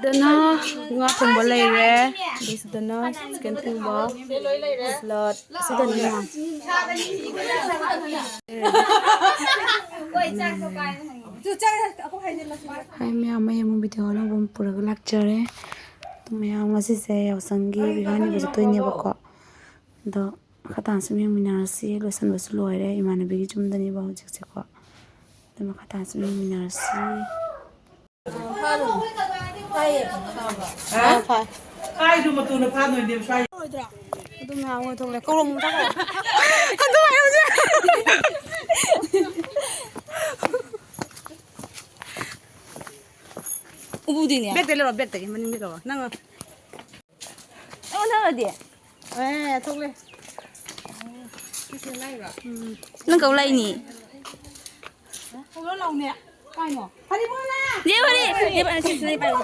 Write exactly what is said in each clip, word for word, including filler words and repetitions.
ꯁꯤꯗꯅ ꯉꯥ ꯊꯣꯡꯕ ꯂꯩꯔꯦ, ꯑꯗꯩ ꯁꯤꯗꯅ ꯆꯤꯀꯟ ꯊꯣꯡꯕ, ꯁꯂꯥꯗ, ꯁꯤꯗꯅ ꯃꯌꯥꯝ꯫ ꯍꯥꯏ ꯃꯌꯥꯝ, ꯑꯩ ꯑꯃꯨꯛ ꯚꯤꯗꯤꯑꯣ ꯑꯅꯧꯕ ꯑꯃ ꯄꯨꯔꯒ ꯂꯥꯛꯆꯔꯦ꯫ ꯑꯗꯨ ꯃꯌꯥꯝ, ꯉꯁꯤꯁꯦ ꯌꯥꯎꯁꯪꯒꯤ ꯕꯤꯋꯥꯅꯤꯕꯨ ꯆꯠꯇꯣꯏꯅꯦꯕꯀꯣ꯫ ꯑꯗꯣ ꯃꯈꯥ ꯇꯥꯅ ꯁꯨꯝ ꯌꯦꯡꯃꯤꯟꯅꯔꯁꯤ꯫ ꯂꯣꯏꯁꯤꯟꯕꯁꯨ ꯂꯣꯏꯔꯦ꯫ ꯏꯃꯥꯟꯅꯕꯤꯒꯤ ꯌꯨꯝꯗꯅꯦꯕ ꯍꯧꯖꯤꯛꯁꯦꯀꯣ꯫ ꯑꯗꯣ ꯃꯈꯥ ꯇꯥꯅ ꯁꯨꯝ ꯌꯦꯡꯃꯤꯟꯅꯔꯁꯤ꯫ ꯍꯥꯏꯗꯨ ꯃꯇꯨꯅ ꯐꯥꯗꯣꯏꯅꯦꯕ ꯁ꯭ꯋꯥꯏ꯫ ꯑꯗꯨ ꯃꯌꯥꯝ ꯑꯣꯏ ꯊꯣꯛꯂꯦ꯫ ꯀꯧꯔꯣꯝ ꯆꯠꯈ꯭ꯔꯦ꯫ ꯑꯗꯨ ꯍꯥꯏꯔꯨꯁꯦ꯫ ꯎꯕꯨꯗꯤꯅꯦ꯫ ꯕꯦꯛꯇ ꯂꯧꯔꯣ, ꯕꯦꯛꯇꯒꯤ ꯃꯅꯤꯡꯗ ꯂꯧꯔꯣ꯫ ꯅꯪ ꯑꯣꯟꯊꯔꯗꯤ? ꯑꯦ, ꯊꯣꯛꯂꯦ꯫ ꯁꯤꯁꯦ ꯂꯥꯏꯔꯣ? ꯎꯝ꯫ ꯅꯪ ꯀꯧ ꯂꯥꯛꯏꯅꯤ꯫ ꯊꯣꯛꯂꯛꯑꯣ ꯂꯥꯎꯅꯦ꯫ ꯀꯥꯏꯅꯣ? ꯍꯔꯤꯕꯣꯂꯥ! ꯅꯦ ꯍꯔꯤ! ꯅꯦ ꯄꯥꯏ-, ꯁꯤ, ꯁꯤ, ꯅꯦ ꯄꯥꯏꯔꯣ꯫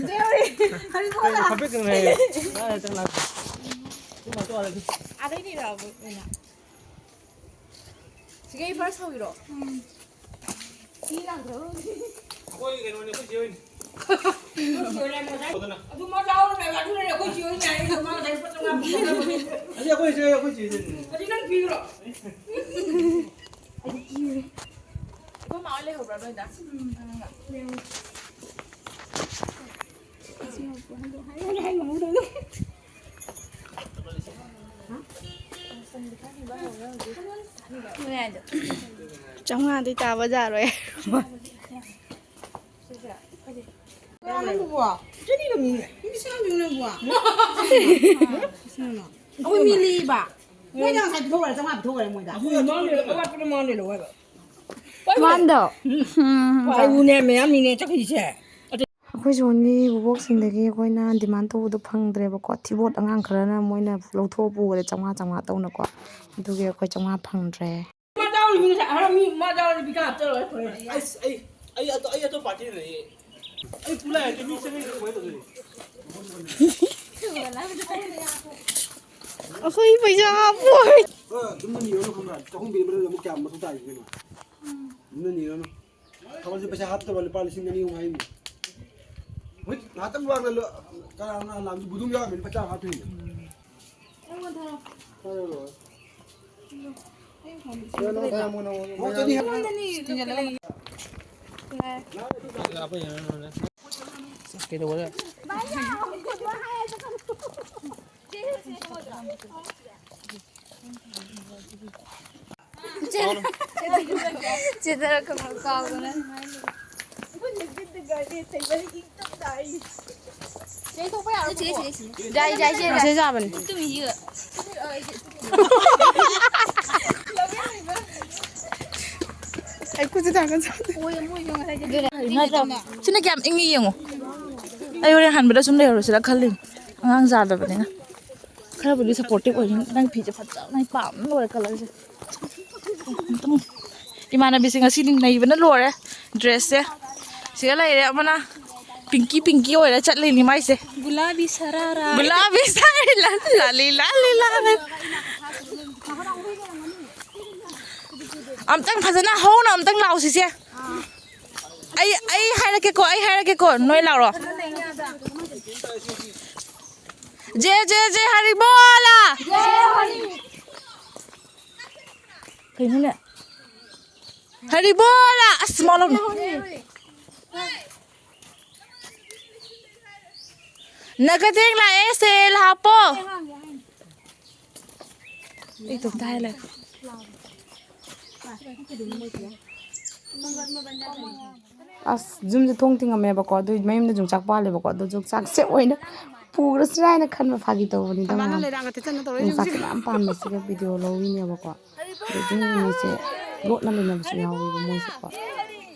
ꯅꯦ ꯍꯔꯤ! ꯍꯔꯤꯕꯣꯂꯥ! ꯀꯩꯅꯣ, ꯈꯕꯦꯠ ꯀꯩꯅꯣ ꯍꯥꯏꯌꯦ? ꯂꯥꯛꯑꯦ, ꯆꯪ ꯂꯥꯛꯑꯦ꯫ ꯑꯗꯩꯅꯤꯔꯣ, ꯑꯃꯨꯛ ꯑꯣꯏꯅ꯫ ꯁꯤꯒꯩ ꯐꯥꯔꯁ ꯍꯧꯔꯤꯔꯣ? ꯎꯝ꯫ ꯁꯤ ꯂꯥꯡꯗ꯭ꯔꯣ? ꯑꯩꯈꯣꯏ ꯀꯩꯅꯣꯅꯦ, ꯑꯩꯈꯣꯏ ꯆꯦ ꯍꯣꯏꯅꯦ꯫ ꯑꯗꯨ ꯃꯥ ꯆꯥꯍꯧꯔꯣ ꯍꯥꯏꯕ, ꯑꯗꯨꯅꯅꯦ ꯑꯩꯈꯣꯏ ꯆꯦ ꯍꯣꯏꯅꯦ ꯍꯥꯏꯔꯤꯗꯣ, ꯃꯥ ꯉꯁꯥꯏ ꯂꯨꯄꯥ ꯆꯥꯝꯃꯉꯥ ꯄꯤꯔꯝꯕꯅꯦ꯫ ꯑꯁꯤ ꯑꯩꯈꯣꯏ ꯆꯦ, ꯑꯩꯈꯣꯏ ꯆꯦ ꯍꯣꯏꯅꯦ꯫ ꯑꯁꯤ ꯅꯪ ꯄꯤꯕ꯭ꯔꯣ? ꯑꯩꯗꯤ ꯀꯤꯔꯦ꯫ ꯑꯩꯈꯣꯏ ꯃꯥ ꯍꯣꯏ ꯂꯩꯍꯧꯕ꯭ꯔꯥ ꯅꯣꯏꯗ? ꯎꯝ꯫ ꯆꯥꯝꯃꯉꯥꯗꯤ ꯇꯥꯕ ꯌꯥꯔꯣꯏ꯫ ꯅꯪꯕꯨ ꯆꯅꯤꯒ ꯃꯤ ꯃꯤ ꯁꯥꯕꯤꯌꯨ ꯅꯪꯕꯨ꯫ ꯑꯩꯈꯣꯏ ꯃꯤ ꯂꯤꯕ꯫ ꯃꯣꯏꯗ ꯉꯁꯥꯏ ꯄꯤꯊꯣꯛꯈ꯭ꯔꯦ, ꯆꯥꯝꯃꯉꯥ ꯄꯤꯊꯣꯛꯈ꯭ꯔꯦ ꯃꯣꯏꯗ꯫ ꯑꯋꯥꯠꯄꯗꯣ ꯃꯉꯣꯟꯗ ꯂꯧ ꯍꯥꯏꯕ꯫ ꯃꯥꯟꯗꯣ꯫ ꯎꯝ꯫ ꯄꯥꯏꯕꯨꯅꯦ ꯃꯌꯥꯝꯅꯤꯅꯦ ꯆꯠꯈ꯭ꯔꯤꯁꯦ꯫ ꯑꯩꯈꯣꯏ ꯁꯣꯝꯒꯤ ꯕꯣꯕꯣꯛꯁꯤꯡꯗꯒꯤ ꯑꯩꯈꯣꯏꯅ ꯗꯤꯃꯥꯟ ꯇꯧꯕꯗꯣ ꯐꯪꯗ꯭ꯔꯦꯕꯀꯣ꯫ ꯊꯤꯕꯣꯠ ꯑꯉꯥꯡ ꯈꯔꯅ ꯃꯣꯏꯅ ꯂꯧꯊꯣꯛꯑ ꯄꯨꯈ꯭ꯔꯦ ꯆꯥꯝꯃꯉꯥ ꯆꯥꯝꯃꯉꯥ ꯇꯧꯅꯀꯣ꯫ ꯑꯗꯨꯒꯤ ꯑꯩꯈꯣꯏ ꯆꯥꯝꯃꯉꯥ ꯐꯪꯗ꯭ꯔꯦ꯫ ꯃꯥ ꯆꯥꯎꯔꯤ ꯃꯤ ꯉꯁꯥꯏ ꯑꯍꯔꯝ ꯃꯤ ꯃꯥ ꯆꯥꯎꯔꯤ ꯄꯤꯀꯥ ꯍꯥꯞꯆꯔꯣꯏ ꯐꯔꯦ꯫ ꯑꯁ, ꯑꯩ, ꯑꯩ ꯑꯇꯣ-, ꯑꯩ ꯑꯇꯣꯞ ꯄꯥꯔꯇꯤ ꯂꯩꯌꯦ꯫ ꯑꯩ ꯄꯨꯂꯥꯏꯔꯗꯤ ꯃꯤ ꯆꯪꯉꯛꯏꯗꯣ ꯀꯃꯥꯏꯅ ꯇꯧꯗꯣꯏꯅꯣ? ꯑꯩꯈꯣꯏ ꯄꯩꯁꯥ ꯍꯥꯞꯄꯣꯏ꯫ ꯑ, ꯑꯗꯨꯝꯅ ꯅꯤꯔꯣꯅ ꯈꯪꯕ꯭ꯔꯥ? ꯆꯍꯨꯝ ꯄꯤꯕꯗ ꯑꯃꯨꯛ ꯀꯌꯥꯝ ꯃꯊꯧ ꯇꯥꯔꯤꯒꯦ ꯀꯩꯅꯣ? ꯑꯗꯨꯝꯅ ꯅꯤꯔꯣꯅ꯫ ꯊꯕꯛꯁꯦ ꯄꯩꯁꯥ ꯍꯥꯞꯇꯕ ꯂꯨꯄꯥ ꯂꯤꯁꯤꯡ ꯑꯅꯤ ꯑꯍꯨꯝ ꯍꯥꯏꯔꯤꯅꯤ꯫ ꯍꯣꯏ, ꯉꯥꯏꯍꯥꯛꯇꯪ ꯃꯃꯥꯡꯗ ꯂ-, ꯀꯅꯥ ꯀꯅꯥ ꯂꯥꯛꯑꯝꯃꯤꯁꯦ? ꯕꯨꯗꯨꯝ ꯌꯥꯎꯔꯝꯃꯤꯅꯦ, ꯂꯨꯄꯥ ꯆꯥꯝꯃ ꯍꯥꯞꯇꯣꯏꯅꯦ꯫ ꯑꯩꯉꯣꯟꯗ ꯊꯥꯔꯛꯑꯣ꯫ ꯊꯥꯔꯛꯑꯣ꯫ ꯀꯩꯗꯧꯕꯗ? ꯆꯦꯟꯊꯔꯛꯀꯅꯨ, ꯀꯥꯎꯗꯅ꯫ ꯌꯥꯏ, ꯌꯥꯏ, ꯌꯥꯏ꯫ ꯃꯁꯤ ꯆꯥꯕꯅꯤ꯫ ꯑꯩ ꯈꯨꯠꯁꯦ ꯊꯥꯡꯒꯠ ꯆꯥꯗꯦ꯫ ꯁꯤꯅ ꯀꯌꯥꯝ ꯏꯪꯉꯤ ꯌꯦꯡꯉꯣ꯫ ꯑꯩ ꯍꯣꯔꯦꯟ ꯍꯟꯕꯗ ꯁꯨꯝ ꯂꯩꯍꯧꯔꯁꯤꯔꯥ ꯈꯜꯂꯤꯅꯤ꯫ ꯑꯉꯥꯡ ꯆꯥꯗꯕꯅꯤꯅ꯫ ꯈꯔꯕꯨꯗꯤ supportive ꯑꯣꯏꯅꯤ꯫ ꯅꯪ ꯐꯤꯁꯦ ꯐꯖꯕꯅ ꯑꯩ ꯄꯥꯝꯕꯅ ꯂꯣꯏꯔꯦ colourꯁꯦ꯫ ꯑꯝꯇꯪ ꯏꯃꯥꯟꯅꯕꯤꯁꯦ ꯉꯁꯤꯗꯤ ꯅꯩꯕꯅ ꯂꯣꯏꯔꯦ dressꯁꯦ꯫ ꯁꯤꯗ ꯂꯩꯔꯦ ꯑꯃꯅ ꯄꯤꯡꯀꯤ ꯄꯤꯡꯀꯤ ꯑꯣꯏꯔ ꯆꯠꯂꯤꯅꯤ ꯃꯥꯏꯁꯦ꯫ ꯒꯨꯂꯥꯕꯤ ꯁꯔꯥꯔꯥ꯫ ꯒꯨꯂꯥꯕꯤ ꯁꯔꯥꯔꯥ, ꯂꯥꯂꯤ ꯂꯥꯂꯤ ꯂꯥꯂꯤ꯫ ꯑꯝꯇꯪ ꯐꯖꯅ ꯍꯧꯅ ꯑꯝꯇꯪ ꯂꯥꯎꯁꯤꯁꯦ꯫ ꯑꯩ, ꯑꯩ ꯍꯥꯏꯔꯛꯀꯦꯀꯣ, ꯑꯩ ꯍꯥꯏꯔꯛꯀꯦꯀꯣ, ꯅꯣꯏ ꯂꯥꯎꯔꯣ꯫ ꯖꯦ ꯖꯦ ꯖꯦ ꯍꯔꯤꯕꯣꯂꯥ꯫ ꯀꯩꯅꯣꯅꯦ? ꯍꯔꯤꯕꯣꯂꯥ! ꯑꯁ, ꯃꯥ ꯂꯧꯅ꯫ ꯅꯒꯗꯦꯡ ꯂꯥꯛꯑꯦ, ꯁꯦꯜ ꯍꯥꯞꯄꯣ꯫ ꯑꯩ ꯏꯇꯣꯝꯇ ꯍꯥꯏ ꯂꯩ꯫ ꯑꯁ, ꯌꯨꯝꯁꯦ ꯊꯣꯡ ꯊꯤꯡꯉꯝꯃꯦꯕꯀꯣ, ꯑꯗꯨ ꯃꯌꯨꯝꯗ ꯌꯣꯡꯆꯥꯛ ꯄꯥꯜꯂꯦꯕꯀꯣ, ꯑꯗꯨ ꯌꯣꯡꯆꯥꯛꯁꯦ ꯑꯣꯏꯅ ꯄꯨꯈ꯭ꯔꯁꯤꯔꯥ ꯍꯥꯏꯅ ꯈꯟꯕ, ꯐꯥꯒꯤ ꯇꯧꯕꯅꯤꯗ, ꯃꯌꯥꯝ꯫ ꯌꯣꯡꯆꯥꯛꯁꯦ ꯃꯌꯥꯝ ꯄꯥꯟꯕꯁꯤꯒ video ꯂꯧꯔꯤꯅꯦꯕꯀꯣ꯫ ꯑꯗꯨ ꯌꯨꯝꯒꯤ ꯃꯤꯁꯦ ꯂꯣꯠꯅ ꯂꯩꯅꯕꯁꯨ ꯌꯥꯎꯋꯦꯕ ꯃꯣꯏꯁꯦꯀꯣ꯫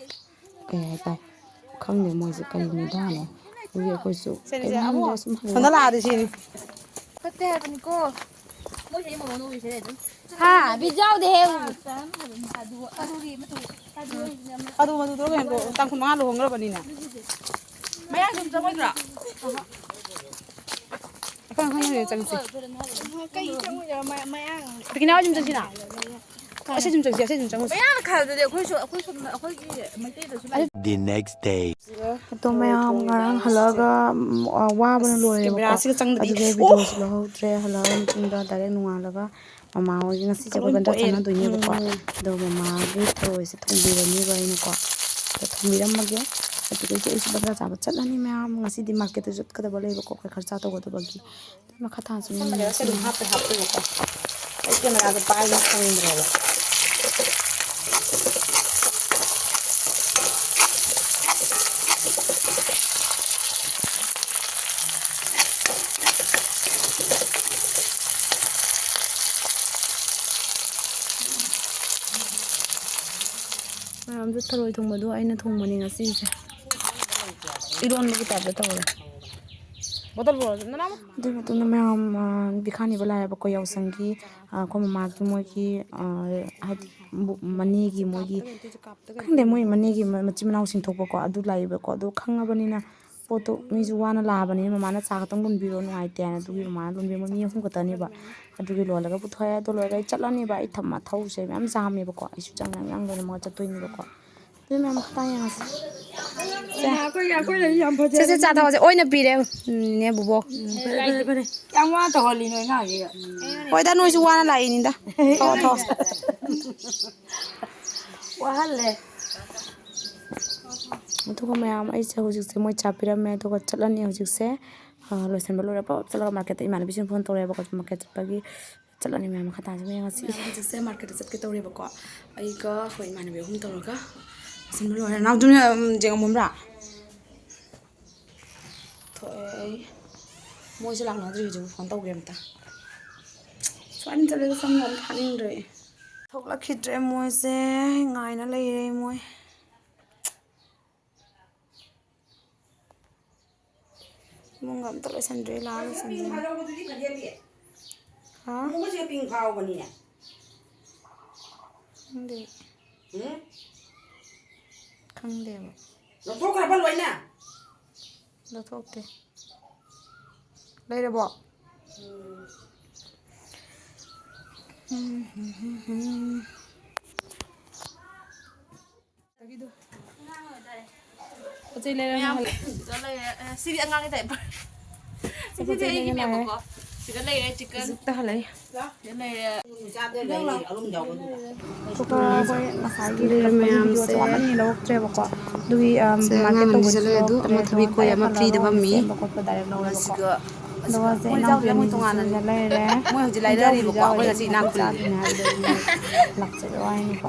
ꯀꯩ ꯍꯥꯏꯇꯥꯔꯦ, ꯈꯪꯗꯦ ꯃꯣꯏꯁꯦ ꯀꯔꯤ ꯃꯤꯗꯥꯅꯣ꯫ ꯑꯗꯨꯒꯤ ꯑꯩꯈꯣꯏꯁꯨ ꯁꯦ, ꯁꯦ, ꯀꯩꯝ ꯑꯃꯨꯛ ꯍꯪꯗ꯭ꯔꯦ, ꯁꯨꯝ ꯍꯜꯂꯛꯑꯣ꯫ ꯁꯣꯝꯗ ꯂꯥꯛꯑꯗꯤ ꯁꯤꯅꯤ꯫ ꯐꯠꯇꯦ ꯍꯥꯏꯕꯅꯤꯀꯣ꯫ ꯍꯥ, ꯕꯤꯠ ꯌꯥꯎꯗꯦꯍꯦ꯫ ꯑꯗꯨ ꯃꯗꯨꯗꯣ ꯀꯩꯅꯣ, ꯇꯥꯡ ꯀꯨꯟꯃꯉꯥ ꯂꯨꯍꯣꯡꯈ꯭ꯔꯕꯅꯤꯅꯦ꯫ ꯃꯌꯥꯡ ꯁꯨꯝ ꯆꯪꯉꯣꯏꯗ꯭ꯔꯣ? ꯑꯩꯈꯣꯏ ꯑꯪꯀꯜ ꯍꯣꯏ ꯆꯪꯁꯤ꯫ ꯀꯩ ꯆꯪꯉꯣꯏꯗ꯭ꯔꯣ? ꯃ-, ꯃꯌꯥꯡ꯫ ꯄꯤꯀꯤꯅꯥ ꯍꯣꯏ ꯁꯨꯝ ꯆꯪꯁꯤꯅ꯫ ꯑꯁꯤ ꯑꯗꯨꯝ ꯆꯪꯁꯤ, ꯑꯁꯤ ꯑꯗꯨꯝ ꯆꯪꯉꯨꯁꯤ꯫ ꯃꯌꯥꯝꯅ ꯈꯜꯂꯗꯤ ꯑꯩꯈꯣꯏꯁꯨ, ꯑꯩꯈꯣꯏ ꯁꯣꯝꯗ, ꯑꯩꯈꯣꯏꯒꯤ ꯃꯩꯇꯩꯗꯁꯨ ꯂꯩ꯫ The next day. ꯑꯗꯣ ꯃꯌꯥꯝ ꯉꯔꯥꯡ ꯍꯜꯂꯛꯑꯒ, ꯎꯝ, ꯑ, ꯋꯥꯕꯅ ꯑꯁ, ꯂꯣꯏꯔꯦꯕꯀꯣ꯫ ꯀꯦꯃꯦꯔꯥꯁꯤꯒ ꯆꯪꯗ꯭ꯔꯗꯤ꯫ ꯑꯗꯨꯗꯩ ꯑꯣ! ꯚꯤꯗꯤꯑꯣꯁꯨ ꯂꯧꯍꯧꯗ꯭ꯔꯦ꯫ ꯍꯜꯂꯛꯑ ꯃꯇꯨꯡꯗ ꯗꯥꯏꯔꯦꯛ ꯅꯣꯡꯉꯥꯜꯂꯒ ꯃꯃꯥ ꯍꯣꯏꯒꯤ ꯉꯁꯤꯁꯦ ꯑꯩꯈꯣꯏ ꯂꯣꯏ ꯕꯟꯗ꯭ꯔꯥ ꯄꯣꯛꯑꯦ꯫ ꯆꯥꯟꯅꯗꯣꯏꯅꯦꯕꯀꯣ꯫ ꯎꯝ꯫ ꯑꯗꯣ ꯃꯃꯥꯒꯤ ꯊꯔꯣꯏꯁꯦ ꯊꯣꯡꯕꯤꯔꯅꯤꯕ ꯑꯩꯅꯀꯣ꯫ ꯑꯗꯣ ꯊꯣꯡꯕꯤꯔꯝꯃꯒꯦ꯫ ꯑꯗꯨꯗꯒꯤ ꯑꯩꯁꯨ ꯕꯟꯗ꯭ꯔꯥ ꯆꯥꯕ ꯆꯠꯂꯅꯤ꯫ ꯃꯌꯥꯝ ꯉꯁꯤꯗꯤ ꯃꯥꯔꯀꯦꯠꯇ ꯆꯠꯀꯗꯕ ꯂꯩꯕꯀꯣ, ꯑꯩꯈꯣꯏ ꯈꯔ ꯆꯥ ꯇꯧꯒꯗꯕꯒꯤ꯫ ꯃꯈꯥ ꯇꯥꯅꯁꯨ ꯁꯝꯕꯅꯦꯕ, ꯁꯤ ꯑꯗꯨꯝ ꯌꯦꯡꯉꯁꯤ꯫ ꯍꯥꯞꯄꯦ, ꯍꯥꯞꯄꯦꯕꯀꯣ꯫ ꯑꯩ ꯀꯦꯃꯦꯔꯥꯗꯣ ꯄꯥꯏꯕ ꯁꯪꯗ꯭ꯔꯦꯕ꯫ ꯃꯌꯥꯝꯁꯨ ꯊꯔꯣꯏ ꯊꯣꯡꯕꯗꯣ ꯑꯩꯅ ꯊꯣꯡꯕꯅꯤ ꯉꯁꯤꯁꯦ꯫ ꯏꯔꯣꯟꯕꯒꯤ ꯇꯥꯏꯞꯇ ꯇꯧꯔꯦ꯫ ꯕꯣꯇꯜ ꯄꯨꯔꯛꯑꯣ, ꯅꯅꯥꯎ꯫ ꯑꯗꯨꯒꯤ ꯃꯇꯨꯡꯗ ꯃꯌꯥꯝ, ꯑ, ꯕꯤꯈꯥꯅꯤꯕ ꯂꯥꯛꯑꯦꯕꯀꯣ ꯌꯥꯎꯁꯪꯒꯤ꯫ ꯑ, ꯑꯩꯈꯣꯏ ꯃꯃꯥꯒꯤ ꯃꯣꯏꯒꯤ, ꯑ, ꯍꯥꯏꯗꯤ ꯕꯨ-, ꯃꯅꯦꯒꯤ ꯃꯣꯏꯒꯤ, ꯈꯪꯗꯦ, ꯃꯣꯏ ꯃꯅꯦꯒꯤ ꯃ-, ꯃꯆꯤꯟ ꯃꯅꯥꯎꯁꯤꯡ ꯊꯣꯛꯄꯀꯣ, ꯑꯗꯨ ꯂꯥꯛꯏꯕꯀꯣ꯫ ꯑꯗꯨ ꯈꯪꯉꯕꯅꯤꯅ ꯄꯣꯠꯇꯣ ꯃꯤꯁꯨ ꯋꯥꯅ ꯂꯥꯛꯑꯕꯅꯤꯅ ꯃꯃꯥꯅ ꯆꯥ ꯈꯛꯇꯪ ꯂꯣꯟꯕꯤꯔꯣ ꯅꯨꯡꯉꯥꯏꯇꯦ ꯍꯥꯏꯅ, ꯑꯗꯨꯒꯤ ꯃꯃꯥꯅ ꯂꯣꯟꯕꯤꯔꯝꯕ ꯃꯤ ꯑꯍꯨꯝ ꯈꯛꯇꯅꯦꯕ꯫ ꯑꯗꯨꯒꯤ ꯂꯣꯜꯂꯒ ꯄꯨꯊꯣꯛꯑꯦ꯫ ꯑꯗꯨ ꯂꯣꯏꯔꯒ ꯑꯩ ꯆꯠꯂꯅꯦꯕ꯫ ꯑꯩ ꯊꯝ-, ꯊꯧꯁꯦ ꯃꯌꯥꯝ ꯌꯥꯝꯃꯦꯕꯀꯣ꯫ ꯑꯩꯁꯨ ꯆꯪ ꯌꯥꯝ ꯌꯥꯝ ꯂꯣꯏꯅꯃꯛ ꯆꯠꯇꯣꯏꯅꯦꯕꯀꯣ꯫ ꯑꯗꯨ ꯃꯌꯥꯝ ꯃꯈꯥ ꯇꯥ ꯌꯦꯡꯉꯁꯤ꯫ ꯁꯦ꯫ ꯑꯩꯈꯣꯏꯒꯤ, ꯑꯩꯈꯣꯏꯗꯗꯤ ꯌꯥꯝ ꯐꯖꯔꯦ꯫ ꯁꯦ, ꯁꯦ, ꯆꯥ ꯊꯛꯑꯁꯦ꯫ ꯑꯣꯏꯅ ꯄꯤꯔꯦ, ꯎꯝ, ꯅꯦ ꯕꯣꯕꯣꯛ꯫ ꯎꯝ, ꯐꯔꯦ, ꯐꯔꯦ, ꯐꯔꯦ꯫ ꯌꯥꯝ ꯋꯥꯅ ꯇꯧꯍꯜꯂꯤ ꯅꯣꯏ ꯑꯉꯥꯡꯁꯤꯒ꯫ ꯍꯣꯏꯗ, ꯅꯣꯏꯁꯨ ꯋꯥꯅ ꯂꯥꯛꯏꯅꯤꯗ꯫ ꯊꯣꯛꯑꯣ, ꯊꯣꯛꯑꯣ꯫ ꯋꯥꯍꯜꯂꯦ꯫ ꯑꯗꯨꯒ ꯃꯌꯥꯝ, ꯑꯩꯁꯦ ꯍꯧꯖꯤꯛꯁꯦ ꯃꯣꯏ ꯆꯥ ꯄꯤꯔꯝꯃꯦ, ꯑꯗꯨꯒ ꯆꯠꯂꯅꯤ ꯍꯧꯖꯤꯛꯁꯦ꯫ ꯑ, ꯂꯣꯏꯁꯤꯟꯕ ꯂꯣꯏꯔ ꯄꯞ ꯆꯠꯂꯒ ꯃꯥꯔꯀꯦꯠꯇ ꯏꯃꯥꯟꯅꯕꯤꯁꯤꯡ ꯐꯣꯟ ꯇꯧꯔꯛꯑꯦꯕꯀꯣ, ꯃꯥꯔꯀꯦꯠ ꯆꯠꯄꯒꯤ ꯆꯠꯂꯅꯤ ꯃꯌꯥꯝ꯫ ꯃꯈꯥ ꯇꯥꯅꯁꯨ ꯌꯦꯡꯉꯁꯤ꯫ ꯃꯌꯥꯝ ꯍꯧꯖꯤꯛꯁꯦ ꯃꯥꯔꯀꯦꯠꯇ ꯆꯠꯀꯦ ꯇꯧꯔꯦꯕꯀꯣ꯫ ꯑꯩꯒ ꯑꯩꯈꯣꯏ ꯏꯃꯥꯟꯅꯕꯤ ꯑꯍꯨꯝ ꯇꯧꯔꯒ ꯂꯣꯏꯁꯤꯟꯕ ꯂꯣꯏꯔꯦ꯫ ꯅꯥꯎꯇꯣꯟ, ꯎꯝ, ꯌꯦꯡꯉꯝꯃꯝꯕ꯭ꯔꯥ? ꯊꯣꯛꯑꯦ ꯑꯩ꯫ ꯃꯣꯏꯁꯨ ꯂꯥꯛꯅꯗ꯭ꯔꯤ ꯍꯧꯖꯤꯛ, ꯐꯣꯟ ꯇꯧꯒꯦ ꯑꯝꯇ꯫ ꯁꯨꯃꯥꯏꯅ ꯆꯠꯂꯒ ꯆꯪꯕ ꯑꯝꯇ ꯍꯥꯞꯅꯤꯡꯗ꯭ꯔꯦ꯫ ꯊꯣꯛꯂꯛꯈꯤꯗ꯭ꯔꯦ ꯃꯣꯏꯁꯦ, ꯉꯥꯏꯅ ꯂꯩꯔꯦ ꯃꯣꯏ꯫ ꯏꯃꯨꯡꯒ ꯑꯝꯇ ꯂꯣꯏꯁꯟꯗ꯭ꯔꯤ, ꯂꯥꯛꯑ ꯂꯣꯏꯁꯟꯗꯣꯏꯅꯤ꯫ ꯍꯥ? ꯈꯪꯗꯦ꯫ ꯎꯝ? ꯈꯪꯗꯦꯕ꯫ ꯂꯧꯊꯣꯛꯈ꯭ꯔꯕ ꯂꯣꯏꯅ? ꯂꯧꯊꯣꯛꯇꯦ꯫ ꯂꯩꯔꯕꯣ? ꯎꯝ꯫ ꯄꯣꯠ ꯆꯩ ꯂꯩꯔ ꯃꯌꯥꯝ ꯍꯜꯂꯛ-, ꯁꯤꯗ ꯂꯩꯔꯦ꯫ ꯑꯦ, ꯁꯤꯗꯤ ꯑꯉꯥꯡꯒꯤ diaper꯫ ꯄꯣꯠ ꯆꯩ ꯁꯤꯗꯤ ꯑꯩꯒꯤ ꯂꯩꯔ ꯂꯥꯛꯑꯦ꯫ ꯅꯦꯕꯀꯣ꯫ ꯁꯤꯗ ꯂꯩꯔꯦ chicken꯫ ꯍꯧꯖꯤꯛꯇ ꯍꯜꯂꯛꯏ꯫ ꯁꯤꯗ ꯂꯩꯔꯦ꯫ ꯑꯗꯨꯒ ꯑꯩꯈꯣꯏ ꯉꯁꯥꯏꯒꯤ ꯂꯩꯔꯦ ꯃꯌꯥꯝꯁꯦ꯫ ꯂꯧꯔꯛꯇ꯭ꯔꯦꯕꯀꯣ꯫ ꯑꯗꯨꯒꯤ, ꯑꯝ, ꯁꯦ market ꯑꯉꯥꯡ ꯑꯅꯤꯁꯦ ꯇꯧꯕꯁꯨ ꯂꯩꯔꯦ꯫ ꯑꯗꯨ ꯂꯧꯔꯛꯇ꯭ꯔꯦ꯫ ꯑꯃ ꯑꯗꯣ ꯊꯕꯤ ꯈꯣꯏ direct ꯑꯃ ꯍꯜꯂꯛꯑꯒ freeꯗ ꯑꯣꯏꯅ ꯐꯝꯃꯤ꯫ ꯁꯦꯝꯕ ꯈꯣꯠꯄ direct ꯂꯧꯔꯦꯕꯀꯣ꯫ ꯑꯗꯨꯒ ꯁꯦ ꯃꯣꯏ ꯏꯅꯥꯎꯄꯤ ꯏꯟꯖꯥꯡꯁꯦ ꯃꯣꯏ ꯑꯅꯤꯁꯤꯁꯨ ꯇꯣꯉꯥꯟꯅꯅꯤ꯫ ꯁꯤꯗ ꯂꯩꯔꯦ꯫ ꯃꯣꯏ ꯍꯧꯖꯤꯛ ꯏꯟꯖꯥꯡ ꯂꯥꯏꯔꯔꯤꯕꯀꯣ, ꯄꯤꯖꯥ ꯑꯩꯈꯣꯏ ꯍꯣꯏꯗ ꯉꯁꯤ ꯏꯅꯥꯛ ꯈꯨꯜꯂꯤ꯫ ꯆꯥꯗꯣꯏꯅꯦ ꯍꯥꯏꯕꯗꯒꯤ ꯃꯣꯏ ꯂꯥꯛꯆꯕ ꯋꯥꯅꯤꯀꯣ꯫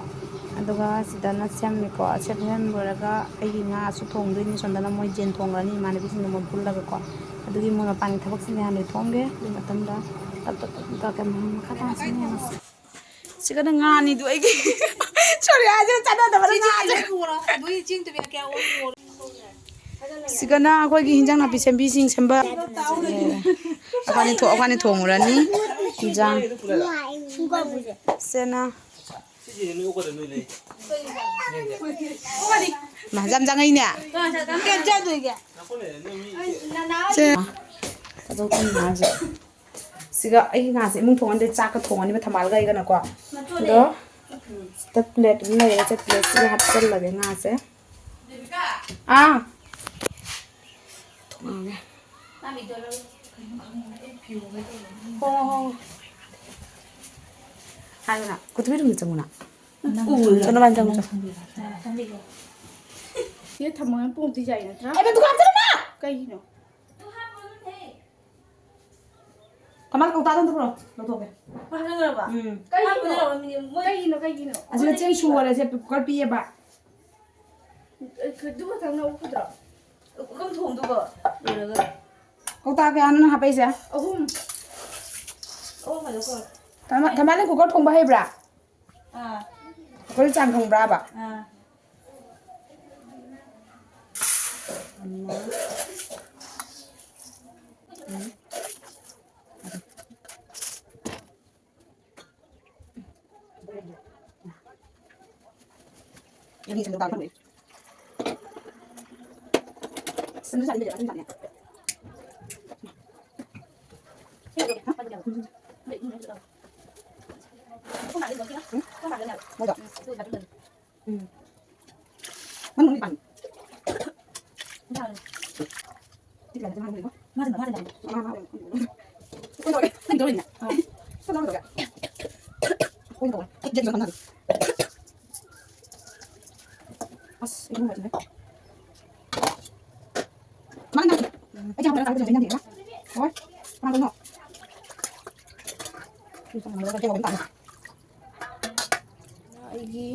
ꯑꯗꯨꯒ ꯁꯤꯗꯅ ꯁꯦꯝꯃꯤꯀꯣ꯫ ꯁꯦꯝ ꯂꯣꯏꯔꯒ ꯑꯩꯒꯤ ꯉꯥꯁꯨ ꯊꯣꯡꯗꯣꯏꯅꯤ꯫ ꯁꯣꯝꯗꯅ ꯃꯣꯏ ꯌꯦꯟ ꯊꯣꯡꯈ꯭ꯔꯅꯤ, ꯏꯃꯥꯟꯅꯕꯤꯁꯤꯡꯗꯣ ꯃꯣꯏ ꯄꯨꯜꯂꯒ ꯀꯣ꯫ ꯑꯗꯨꯒꯤ ꯃꯣꯏ ꯃꯄꯥꯟꯒꯤ ꯊꯕꯛꯁꯤꯡꯁꯦ ꯍꯥꯟꯅ ꯂꯣꯏꯊꯣꯛꯑꯝꯒꯦ꯫ ꯑꯗꯨꯒꯤ ꯃꯇꯝꯗ ꯇꯞ ꯇꯞ ꯇꯞ ꯇꯞ ꯀꯩꯅꯣ ꯃꯈꯥ ꯇꯥꯅ ꯁꯦꯝꯃꯤꯟꯅꯔꯁꯤ꯫ ꯁꯤꯒꯅ ꯉꯥꯅꯤꯗꯨ ꯑꯩꯒꯤ꯫ Sorry, ꯍꯥꯏꯁꯤꯒ ꯆꯥꯟꯅꯗꯕꯅ ꯉꯥꯁꯦ꯫ ꯁꯤꯒꯅ ꯑꯩꯈꯣꯏꯒꯤ ꯍꯤꯟꯖꯥꯡ ꯅꯥꯄꯤ ꯁꯦꯝꯕꯤꯁꯤꯡ ꯁꯦꯝꯕ꯫ ꯑꯩꯈꯣꯏꯅꯤ ꯊꯣ-, ꯑꯩꯈꯣꯏꯅꯤ ꯊꯣꯡꯉꯨꯔꯅꯤ ꯍꯤꯟꯖꯥꯡ꯫ ꯁꯦꯅ꯫ ꯃꯥ ꯌꯥꯝ ꯆꯪꯉꯛꯏꯅꯦ꯫ ꯁꯦ꯫ ꯁꯤꯒ ꯑꯩꯒꯤ ꯉꯥꯁꯦ ꯏꯃꯨꯡ ꯊꯣꯡꯍꯟꯗꯦ, ꯆꯥꯛꯀ ꯊꯣꯡꯉꯅꯤꯕ ꯊꯝꯕꯥꯜꯒ ꯑꯩꯒꯅꯀꯣ꯫ ꯑꯗꯣ ꯁꯤꯗ plate ꯑꯃ ꯂꯩꯔꯦ, ꯁꯦ plateꯁꯤꯗ ꯍꯥꯞꯆꯜꯂꯒꯦ ꯉꯥꯁꯦ꯫ ꯑꯥ꯫ ꯊꯣꯡꯉꯒꯦ꯫ ꯍꯣ, ꯍꯣ, ꯍꯣ꯫ ꯍꯥꯏꯌꯨꯅ, ꯀꯣꯊꯕꯤꯔꯨꯝꯗ ꯆꯪꯉꯨꯅ꯫ ꯎ, ꯆꯠꯂꯣ, ꯃꯥꯅ ꯆꯪꯉꯨ, ꯆꯠꯂꯣ꯫ ꯁꯤꯗ ꯊꯝꯃꯒ ꯄꯨꯡꯗꯤ ꯌꯥꯏ ꯅꯠꯇ꯭ꯔꯥ? ꯑꯩ ꯗꯨꯀꯥꯟ ꯆꯠꯂꯨꯅ! ꯀꯩꯒꯤꯅꯣ? ꯀꯃꯥꯏ ꯀꯧꯇꯥꯗ ꯑꯝꯇ ꯄꯨꯔꯛꯑꯣ, ꯂꯧꯊꯣꯛꯀꯦ꯫ ꯍꯥꯞꯅꯈ꯭ꯔꯕ? ꯎꯝ꯫ ꯀꯩꯒꯤꯅꯣ? ꯍꯥꯞꯅꯈ꯭ꯔꯕ ꯃꯤꯅꯤꯠ ꯃꯣꯏ ꯑꯁꯤꯗ ꯆꯦꯡ ꯁꯨꯒꯔꯦ, ꯁꯦ cooker ꯄꯤꯌꯦꯕ꯫ ꯑꯗꯨ ꯈꯛꯇꯪ ꯂꯧꯒꯗ꯭ꯔꯣ? ꯄꯨꯈꯝ ꯊꯣꯡꯗꯨꯕꯣ? ꯂꯣꯏꯔꯒ꯫ ꯀꯧꯇꯥ ꯀꯌꯥꯅꯣ ꯅꯪ ꯍꯥꯞꯄꯛꯏꯁꯦ? ꯑꯍꯨꯝ꯫ ꯑꯍꯨꯝ ꯍꯥꯏꯗꯣꯛꯈ꯭ꯔꯣ꯫ ꯊꯝꯃ-, ꯊꯝꯃ ꯅꯪ cooker ꯊꯣꯡꯕ ꯍꯩꯕ꯭ꯔꯥ? ꯑꯥ꯫ Cookerꯗ ꯆꯥꯡ ꯈꯪꯕ꯭ꯔꯥꯕ? ꯑꯥ꯫ ꯎꯝ꯫ ꯑꯁ, ꯏꯔꯨ ꯃꯥꯏꯁꯤꯅꯦ꯫ ꯃꯥꯅ ꯅꯪ ꯑꯩ ꯆꯥꯕꯗ ꯆꯥꯕꯗ ꯂꯩꯅꯗꯦ꯫ ꯍꯣꯏ꯫ ꯀꯅꯥ ꯀꯅꯣ? ꯑꯩꯒꯤ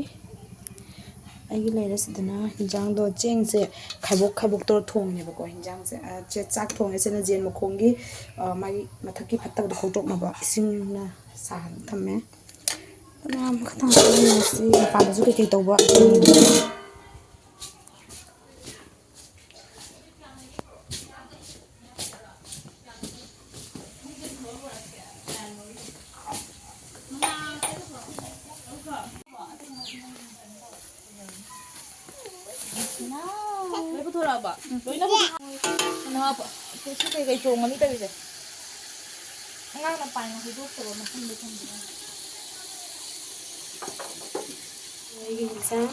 ꯑꯩꯒꯤ ꯂꯩꯔꯦ ꯁꯤꯗꯅ ꯍꯤꯟꯖꯥꯡꯗꯣ, ꯆꯦꯡꯁꯦ ꯈꯥꯏꯕꯣꯛ ꯈꯥꯏꯕꯣꯛ ꯇꯧꯔ ꯊꯣꯡꯉꯦꯕꯀꯣ꯫ ꯍꯤꯟꯖꯥꯡꯁꯦ, ꯑ, ꯆꯦ-, ꯆꯥꯛ ꯊꯣꯡꯉꯦ ꯁꯤꯅ ꯌꯦꯟ ꯃꯈꯣꯡꯒꯤ, ꯑ, ꯃꯥꯒꯤ ꯃꯊꯛꯀꯤ ꯐꯠꯇꯕꯗꯣ ꯈꯣꯛꯇꯣꯛꯅꯕ ꯏꯁꯤꯡꯅ ꯁꯥꯍꯟ ꯊꯝꯃꯦ꯫ ꯑꯗꯨꯅ ꯃꯈꯥ ꯊꯪꯕ ꯌꯦꯡꯉꯁꯤ ꯃꯄꯥꯟꯗꯁꯨ ꯀꯩꯀꯩ ꯇꯧꯕ꯫ ꯂꯣꯏ ꯄꯨꯊꯣꯔꯛꯑꯕ? ꯂꯣꯏꯅ ꯄꯨꯊꯣꯔꯛꯑꯕ? ꯀꯩꯅꯣ, ꯁꯤ ꯀꯩꯀꯩ ꯆꯣꯡꯉꯅꯤ ꯇꯧꯔꯤꯁꯦ? ꯑꯉꯥꯡꯅ ꯄꯥꯏꯅ ꯍꯩꯗꯣꯛꯇꯕ ꯃꯐꯝꯗ ꯊꯝꯕꯤꯔꯝꯃꯦ꯫ ꯑꯩꯒꯤ ꯏꯟꯁꯥꯡ꯫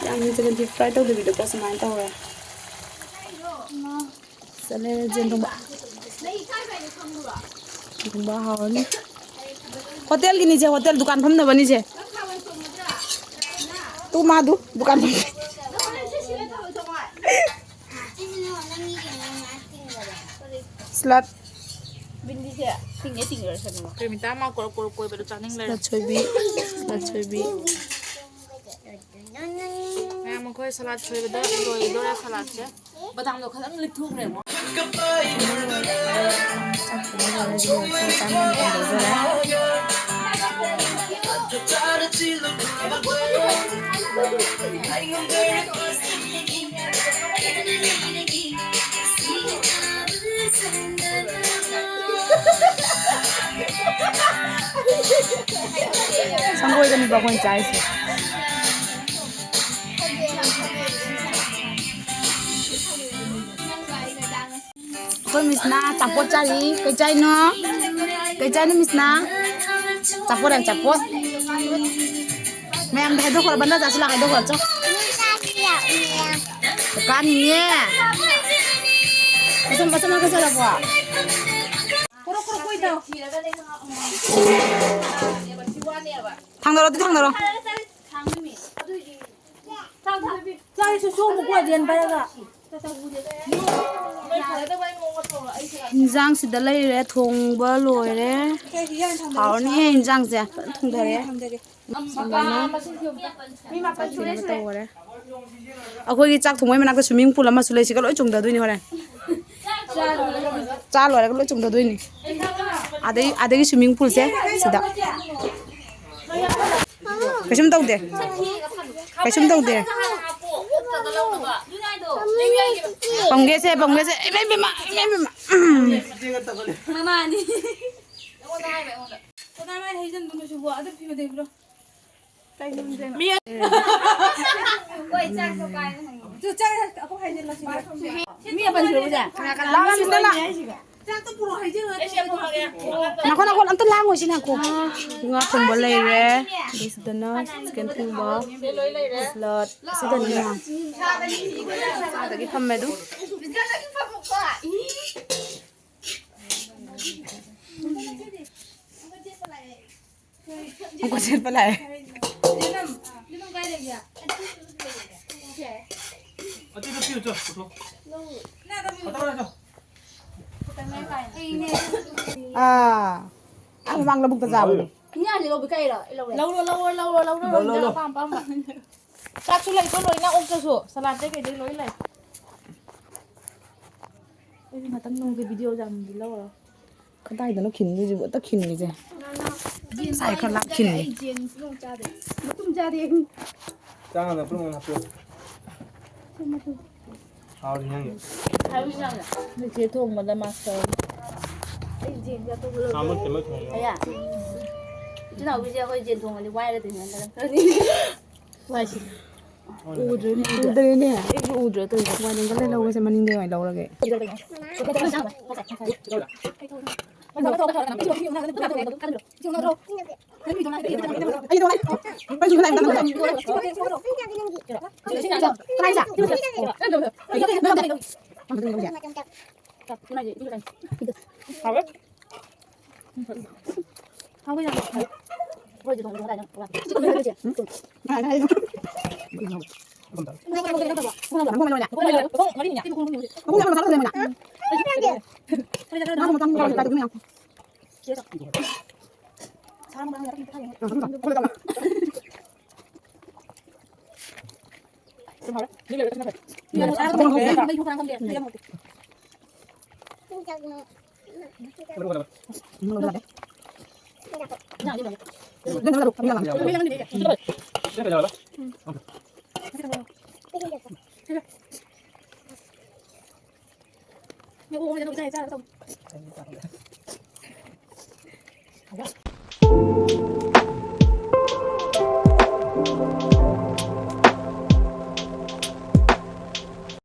ꯌꯥꯝ ꯍꯦꯟꯖꯤꯟꯅ deep fry ꯇꯧꯗꯕꯤꯗꯀꯣ, ꯁꯨꯃꯥꯏꯅ ꯇꯧꯔꯦ꯫ ꯆꯠꯂꯦ, ꯌꯦꯟ ꯊꯣꯡꯕ꯫ ꯌꯦꯟ ꯊꯣꯡꯕ ꯍꯥꯎꯔꯅꯤ꯫ ꯍꯣꯇꯦꯜꯒꯤꯅꯤꯁꯦ, ꯍꯣꯇꯦꯜ ꯗꯨꯀꯥꯟ ꯐꯝꯅꯕꯅꯤꯁꯦ꯫ ꯇꯨ ꯃꯥꯗꯨ ꯗꯨꯀꯥꯟ ꯐꯝ꯫ Salad꯫ ꯕꯤꯟꯗꯤꯁꯦ ꯇꯤꯡꯉꯦ ꯇꯤꯡꯉꯦ ꯁꯦꯝꯃꯣ꯫ ꯀ꯭ꯔꯤꯃꯤꯇꯥ ꯑꯃ ꯀꯣꯏꯕꯗꯣ ꯆꯥꯅꯤꯡ ꯂꯩꯔꯦ꯫ Salad ꯁꯣꯏꯕꯤ꯫ Salad ꯁꯣꯏꯕꯤ꯫ ꯃꯌꯥꯝ ꯑꯩꯈꯣꯏ salad ꯁꯣꯏꯕꯗ ꯂꯣꯏꯗꯣꯔꯦ saladꯁꯦ꯫ ꯕꯗꯥꯝꯗꯣ ꯈꯇꯪ ꯂꯤꯛꯊꯣꯛꯈ꯭ꯔꯦꯕꯣ꯫ ꯁꯪꯒꯣꯏꯗꯅꯤꯕ ꯑꯩꯈꯣꯏꯅ ꯆꯥꯏꯁꯦ꯫ ꯑꯩꯈꯣꯏ ꯃꯤꯁꯅ ꯑꯆꯥꯄꯣꯠ ꯆꯥꯔꯤ꯫ ꯀꯩ ꯆꯥꯏꯅꯣ? ꯀꯩ ꯆꯥꯏꯅꯣ ꯃꯤꯁꯅ? ꯑꯆꯥꯄꯣꯠ ꯍꯥꯏ, ꯑꯆꯥꯄꯣꯠ꯫ ꯃꯌꯥꯝꯗ ꯍꯥꯏꯗꯣꯛꯈ꯭ꯔꯣ, ꯕꯟꯗꯥ ꯆꯥꯁꯤ ꯂꯥꯛ ꯍꯥꯏꯗꯣꯛꯈ꯭ꯔꯣ, ꯆꯣ꯫ ꯀꯥꯅꯤꯡꯉꯦ꯫ ꯃꯁꯝ, ꯃꯁꯝ ꯅꯥꯟꯊꯖꯔꯕꯣ? ꯊꯥꯡꯗꯔꯣ, ꯑꯗꯨ ꯊꯥꯡꯗꯔꯣ꯫ ꯆꯥꯔꯤꯁꯨ ꯁꯣꯝ ꯃꯨꯛ ꯋꯥꯏ ꯂꯦꯟ ꯄꯥꯏꯔꯒ꯫ ꯏꯟꯖꯥꯡꯁꯤꯗ ꯂꯩꯔꯦ, ꯊꯣꯡꯕ ꯂꯣꯏꯔꯦ꯫ ꯍꯥꯎꯔꯅꯤꯍꯦ ꯏꯟꯖꯥꯡꯁꯦ꯫ ꯐꯖꯅ ꯊꯣꯡꯊꯔꯦ꯫ ꯁꯨꯃꯥꯏꯅ ꯀꯩꯅꯣ ꯇꯧꯈꯔꯦ꯫ ꯑꯩꯈꯣꯏꯒꯤ ꯆꯥꯛ ꯊꯣꯡꯕꯩ ꯃꯅꯥꯛꯇ swimming pool ꯑꯃꯁꯨ ꯂꯩ꯫ ꯁꯤꯒ ꯂꯣꯏ ꯆꯣꯡꯊꯗꯣꯏꯅꯤ ꯍꯣꯔꯦꯟ꯫ ꯆꯥ ꯂꯣꯏꯔꯒ ꯂꯣꯏ ꯆꯣꯡꯊꯗꯣꯏꯅꯤ꯫ ꯑꯗꯩ, ꯑꯗꯒꯤ swimming poolꯁꯦ ꯁꯤꯗ꯫ ꯀꯩꯁꯨꯝ ꯇꯧꯗꯦ꯫ ꯀꯩꯁꯨꯝ ꯇꯧꯗꯦ꯫ ꯄꯝꯒꯦꯁꯦ, ꯄꯝꯒꯦꯁꯦ꯫ ꯏꯃꯥ, ꯏꯃꯥ, ꯏꯃꯥ, ꯏꯃꯥ꯫ ꯎꯝ꯫ ꯃꯃꯥꯅꯤ꯫ ꯀꯅꯥ ꯃꯥꯏ ꯍꯩꯖꯤꯟꯕꯅꯣ ꯁꯤꯕꯣ? ꯑꯗꯨ ꯐꯤ ꯃꯇꯩ ꯄꯤꯔꯣ꯫ ꯃꯤ ꯆꯥꯛ ꯑꯩꯈꯣꯏ ꯍꯩꯖꯤꯜꯂꯁꯤ꯫ ꯃꯤ ꯑꯃ ꯁꯨꯔꯕꯁꯦ? ꯀꯅꯥ ꯀꯅꯥ? ꯂꯥꯛꯑꯣ, ꯁꯤꯗ ꯂꯥꯛ꯫ ꯉꯥꯏꯈꯣ, ꯉꯥꯏꯈꯣ, ꯑꯝꯇ ꯂꯥꯡꯉꯣꯏꯁꯤ, ꯉꯥꯏꯈꯣ꯫ ꯉꯥ ꯊꯣꯡꯕ ꯂꯩꯔꯦ꯫ ꯑꯗꯩ ꯁꯤꯗꯅ chicken ꯊꯣꯡꯕ, salad, ꯁꯤꯗꯅ ꯉꯥ꯫ ꯆꯥꯗꯒꯤ ꯐꯝꯃꯦ ꯑꯗꯨꯝ꯫ ꯃꯈꯨꯠ ꯆꯦꯠꯄ ꯂꯥꯛꯑꯦ꯫ ꯑꯗꯨꯗ ꯄꯤꯌꯨ, ꯆꯣ, ꯄꯨꯊꯣꯛ꯫ ꯐꯠꯇꯕ ꯅꯠꯇ꯭ꯔꯣ? ꯑꯥ, ꯑꯥ ꯃꯃꯥꯡ ꯂꯧꯕꯨꯛꯇ ꯆꯥꯕꯗꯣ꯫ ꯏꯟꯖꯥꯡꯁꯦ ꯂꯧꯕ ꯀꯩꯔꯣ? ꯑꯩ ꯂꯧꯔꯦ꯫ ꯂꯧꯔꯣ, ꯂꯧꯔꯣ, ꯂꯧꯔꯣ, ꯂꯧꯔꯣ, ꯂꯧꯔꯣ, ꯏꯟꯖꯥꯡ ꯂꯧꯔꯣ꯫ ꯑꯄꯥꯝ ꯑꯄꯥꯝꯕ꯫ ꯆꯥꯛꯁꯨ ꯂꯩꯀꯣ ꯂꯣꯏꯅ, ꯑꯣꯛꯇꯁꯨ, salad ꯇꯩ ꯀꯩꯗꯩ ꯂꯣꯏ ꯂꯩ꯫ ꯑꯩꯗꯤ ꯉꯥꯛꯇꯪ ꯅꯣꯡꯒꯤ video ꯌꯥꯝꯗꯤ ꯂꯧꯔꯣ꯫ ꯀꯗꯥꯏꯗꯅꯣ ꯈꯤꯟꯗꯣꯏꯁꯤꯕꯨ? ꯑꯇ ꯈꯤꯟꯒꯤꯁꯦ꯫ ꯉꯁꯥꯏ ꯈꯔ ꯂꯥꯞ ꯈꯤꯟꯒꯦ꯫ ꯑꯩ ꯖꯦꯟꯁ ꯅꯣꯡ ꯆꯥꯗꯦ꯫ ꯃꯇꯨꯝ ꯆꯥꯗꯦ꯫ ꯆꯥ ꯉꯝꯗ ꯄꯨꯡ ꯑꯃ ꯍꯥꯞꯄꯤꯌꯨ꯫ ꯍꯥꯎꯔꯤ ꯅꯪꯒꯤ꯫ ꯅꯣꯏ ꯆꯦ ꯊꯣꯡꯕꯗ master꯫ ꯑꯩ ꯖꯦꯟꯁ ꯑꯇꯣꯞꯄ ꯂꯧꯗꯦ꯫ ꯁꯥꯃꯨꯟ ꯇꯦꯝꯃꯩ ꯊꯣꯡꯕ꯫ ꯑꯌꯥ꯫ ꯏꯆꯤꯟ ꯏꯅꯥꯎꯒꯤꯁꯦ ꯑꯩꯈꯣꯏ ꯖꯦꯟ ꯊꯣꯡꯉꯗꯤ ꯋꯥꯏꯔ ꯇꯤꯡꯉꯒ꯫ ꯋꯥꯏꯁꯤ꯫ ꯎꯗ꯭ꯔꯦꯅꯦ ꯑꯩꯁꯨ꯫ ꯎꯗ꯭ꯔꯦꯅꯦ꯫ ꯑꯩꯁꯨ ꯎꯗ꯭ꯔꯦ ꯇꯧꯔꯤꯁꯦ꯫ ꯋꯥꯏꯅꯤꯡꯒ ꯂꯩ ꯂꯧꯔꯁꯦ, ꯃꯅꯤꯡꯗ ꯑꯣꯏꯅ ꯂꯧꯔꯒꯦ꯫